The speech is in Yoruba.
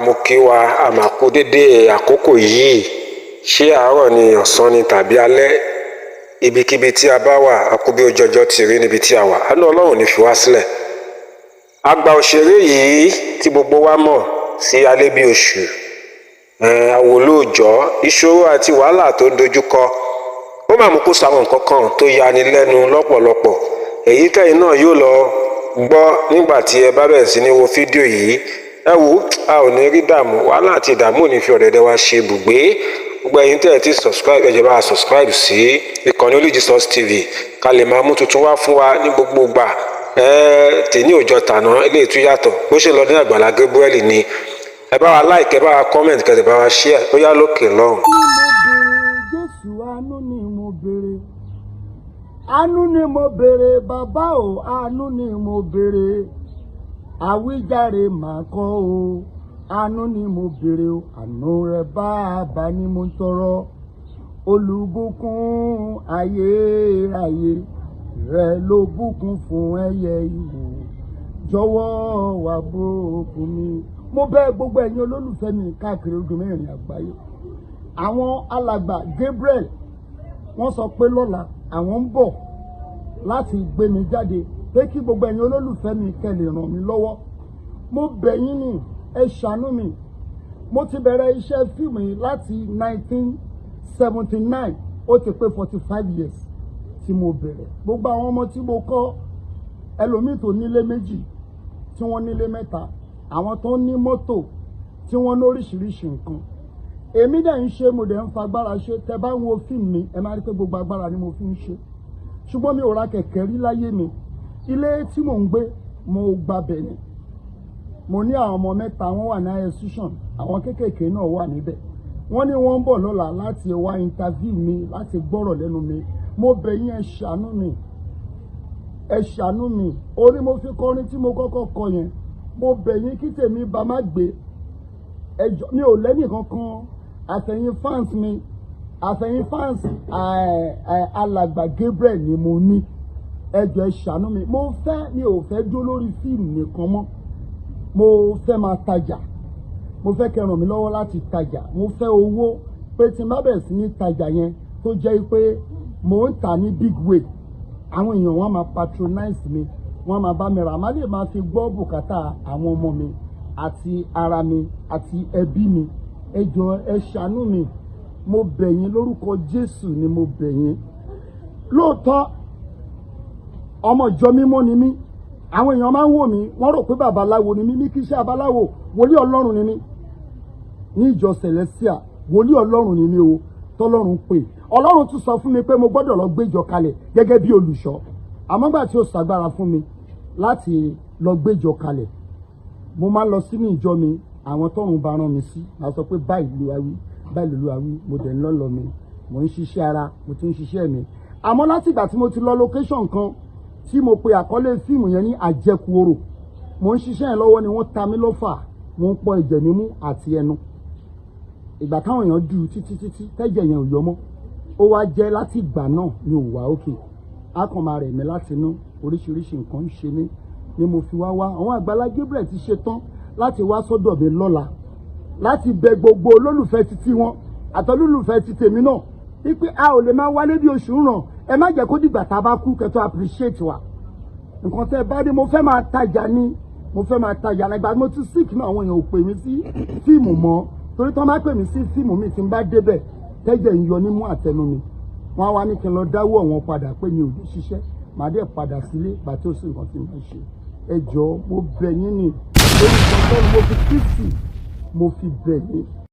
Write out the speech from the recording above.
Mo kí wa, a máa kú dédé àkókò yìí. Ṣé àárọ̀ ni, ọ̀sán ni tàbí alẹ́, ibikíbi tí a bá wà, a kú bí ojú ọjọ́ ti rí níbi tí a wà. Àánú Ọlọ́run ní fi wá sílẹ̀. Àgbà òṣèré yìí tí gbogbo wa mọ̀ sí Alẹ́bíoṣù, àwòlóòjọ́, ìṣòro àti wàhálà tó ń dojúkọ, ó máa mú kó sọ àwọn nǹkan kan tó yani lẹ́nu lọ́pọ̀lọpọ̀. Èyí tẹ́yin náà yóò lọ gbọ́ nígbà tí ẹ bá bẹ̀rẹ̀ sí ní wo fídíò yìí. Ẹ wò, a ò ní rí dààmú, wàhálà àti ìdààmú ò ní fi ọ̀dẹ̀dẹ̀ wa ṣe ibùgbé. Gbogbo ẹ̀yin tẹ́ ẹ ti subscribe, ẹ jẹ́ bá a subscribe sí ìkànnì Only Jesus TV, ká lè máa mú tuntun wá fún wa ní gbogbo ìgbà. Ẹ tèní òjọ tàná, eléyìí tún yàtọ̀. Bó ṣe lọ ní Àgbàlá Gabriel ni. Ẹ bá wa like, ẹ bá wa comment, kẹ́ ẹ bá wa share. Ó yá, lókè lọ́hùn. Mo béèrè Jésù, àánú ni mo béèrè, àánú ni mo béèrè, bàbá o, àánú ni mo béèrè, àwíjàre màá kọ́ o, àánú ni mo béèrè o, àánú rẹ bàbá ni mo ń tọrọ, olùbùkún ayérayé rẹ ló bùkún fún ẹyẹ ìwò, jọ̀wọ́ wá bùkún mi. Mo bẹ̀ gbogbo ẹ̀yin olólùfẹ́ mi káàkiri ogun mẹ́rin àgbáyé. Àwọn alàgbà Gabriel, wọ́n sọ pé lọ́la àwọn ń bọ̀ láti gbé mi jáde, pé kí gbogbo ẹ̀yin olólùfẹ́ mi kẹ́ lè ràn mí lọ́wọ́. Mo bẹ̀ yín ni, ẹ ṣàánú mi. Mo ti bẹ̀rẹ̀ iṣẹ́ fíìmù yìí láti 1979, ó ti pé 45 years tí mo bẹ̀rẹ̀. Gbogbo àwọn ọmọ tí mo kọ́, ẹlòmíì tó nílé méjì, tí wọ́n nílé mẹ́ta, àwọn tó ní mọ́tò, tí wọ́n ní oríṣiríṣi nǹkan, èmi dẹ̀ ń ṣe, mo dẹ̀ ń fagbára ṣe. Tẹ bá ń wo fíìmù mi, ẹ máa rí pé gbogbo agbára ni mo fi ń ṣe, ṣùgbọ́n mi ò ra kẹ̀kẹ́ rí láyé mi. Ilé tí mò ń gbé, mo gbabẹ̀ ni. Mo ní àwọn ọmọ mẹ́ta, wọ́n wà ní institution, àwọn kéékèèké náà wà níbẹ̀. Wọ́n ní wọ́n ń bọ̀ lọ́la láti wá interview mi, láti gbọ́rọ̀ lẹ́nu mi. Mo bẹ̀ yín, ẹ ṣàánú mi, ẹ ṣàánú mi. Orí mo fi kọrin tí mo kọ́kọ́ kọ yẹn. Mo bẹ̀ yín kí tèmi bá má gbé ẹjọ́. Mi ò lẹ́nì kankan àfẹ̀yìn fans mi, àfẹ̀yìn fans alàgbà Gabriel ni mo ní. Ẹ jọ̀ọ́, ẹ ṣàánú mi. Mo fẹ́, mi ò fẹ́ dúró lórí fíìmù nìkan mọ́. Mo fẹ́ máa tajà. Mo fẹ́ kẹ́ ràn mí lọ́wọ́ láti tajà. Mo fẹ́ owó pé tí n bá bẹ̀rẹ̀ sí ní tajà yẹn, tó jẹ́ pé mò ń tà ní big way, àwọn èèyàn wọn máa patronize mi, wọ́n máa bá mi rà, má lè máa fi gbọ́ bùkátà àwọn ọmọ mi àti ara mi àti ẹbí mi. Ẹ jọ̀ọ́, ẹ ṣàánú mi. Mo bẹ̀ yín lórúkọ Jésù ni mo bẹ̀ yín. Lóòótọ́, ọmọ ìjọ mímọ́ ni mí. Àwọn èèyàn máa ń wò mí, wọ́n rò pé babaláwo ni mí. Ní kí iṣẹ́ abaláwo, wòlíì Ọlọ́run ni mí ní ìjọ Celestial. Wòlíì Ọlọ́run ni mí o, tọ́lọ́run pè. Ọlọ́run tún sọ fún mi pé mo gbọ́dọ̀ lọ gbéjọ kalẹ̀ gẹ́gẹ́ bí olùṣọ́, àmọ́ gbà tí ó ṣàgbára fún mi láti lọ gbéjọ kalẹ̀, mo máa ń lọ sínú ìjọ mi. Àwọn tọ́run bá rán mi sí, màá sọ pé báyìí ló wá wí, báyìí ló wá wí. Mo dẹ̀ ń lọ́ mi, mo ń ṣiṣẹ́ ara, mo tún ń ṣiṣẹ́ mi. Àmọ́ látìgbà tí mo ti lọ location kan tí mo pe àkọlé fíìmù yẹn ní Àjẹkù Orò, mo ń ṣiṣẹ́ yẹn lọ́wọ́ ni wọ́n ta mí lọ́fà. Mo ń pọ ẹ̀jẹ̀ nímú àti ẹnu. Ìgbà táwọn èèyàn dù títí títí, tẹ́jẹ̀ yẹn ò yọ mọ́, ó wá jẹ́ láti ìgbà náà ni ò wá òkè. Á kàn máa rẹ̀ mí láti inú, oríṣiríṣi nǹkan ń ṣe mí ni mo fi wá wá. Àwọn Àgbàlá Gabriel ti ṣe tán láti wá sọ́dọ̀ mi lọ́la láti bẹ gbogbo olólùfẹ́ títí wọn àtọ́lólùfẹ́ ti tèmi náà wípé a ò lè máa wálé bí oṣù ràn. Ẹ má jẹ́ kó dìgbà tá a bá kú kẹ́ tó appreciate wa. Nǹkan tẹ́ bá dé, mo fẹ́ máa tajà ní, mo fẹ́ máa tajà nígbà mo ti sick náà. Àwọn èèyàn ò pè mí sí fíìmù mọ́, torí tí wọ́n bá pè mí sí fíìmù mi, tí n bá débẹ̀, tẹ́jẹ̀ ń yọ nímú àtẹnu mi, wọ́n á wá ní kí n lọ dáwọ́ wọn padà pé mi ò lè ṣiṣẹ́. Màá dẹ̀ padà sílé gbà tí ó sì nǹkan tí mo ṣe. Ẹ jọ̀ọ́, mo bẹ̀ yín ni, lórí ìtọ́jú, mo fi Kristi, mo fi bẹ̀ yín.